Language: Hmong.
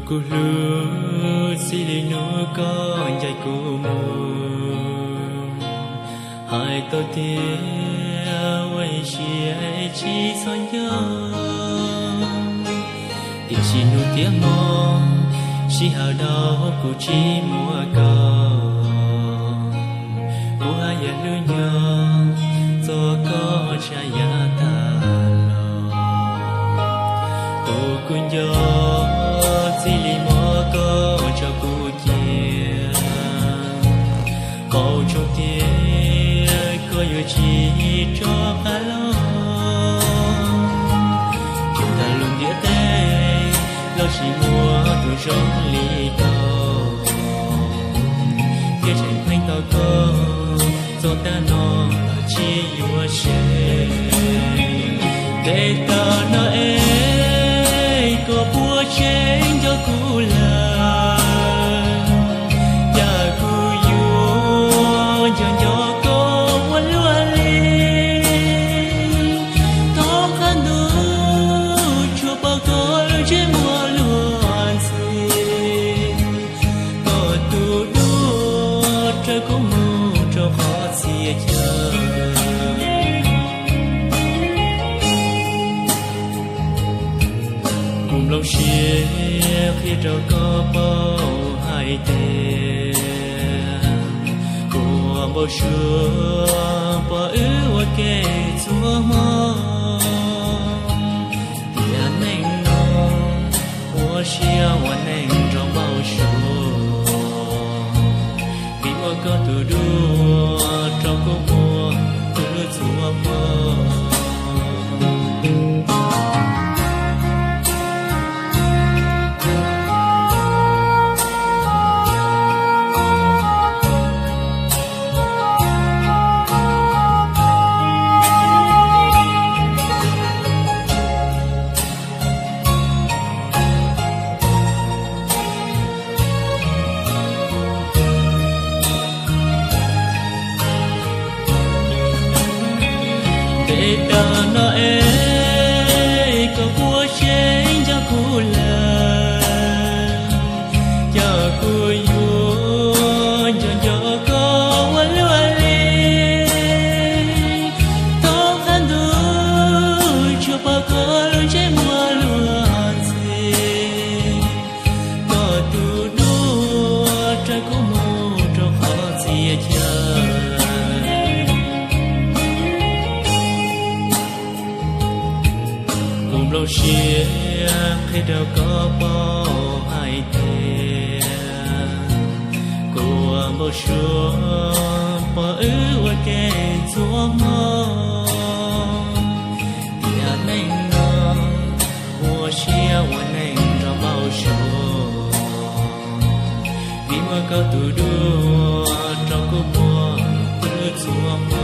Kuv hlub txij li hnub koj ncaim kuv mus, hais tau tias ua ib siab tsis txhob nco, tiam sis hnub thiab hmo sij hawm dhau kuv tsis muaj koj. Kuv haj yam hlub nco txog koj tshaj yav tag los. Tus kuv nco txij li hmo koj tso kuv cia, qau tso tias koj yuav tsis rov qab los. Tsuas tag lub ntiaj teb los tsis muaj tus zoo li koj, thiab tseem pheej tau koj txog tag no los tsis yuav se. Ntev tas no es koj puas tseem nco kuv lawm? Cas kuv yuav nco nco koj ua luaj li. Thoob qab ntuj tsuas pom koj lub ntsej muag luag ntxhi, koj tus duab raws kuv mus rau qhov txhia chaw. Kuv nplooj siab qhia rau koj paub hais tias kuv ua npau suav pom wb ua ke txhua hmo. Tiam neej no ua siab ua neej nrog npau suav, vim muaj koj tus duab rau kuv muaj tus hlub txhua hmo. Ntev tas no es koj puas tseem nco kuv lawm? Cas kuv yuav nco nco koj ua luaj li. Thoob qab ntuj tsuas pom koj lub ntsej muag luag ntxhi, koj tus duab raws kuv mus rau qhov txhia chaw. Kuv nplooj siab qhia rau koj paub hais tias kuv ua npau suav pom wb ua ke txhua hmo. Tiam neej no ua siab ua neej nrog npau suav, vim muaj koj tus duab rau kuv muaj tus hlub txhua hmo.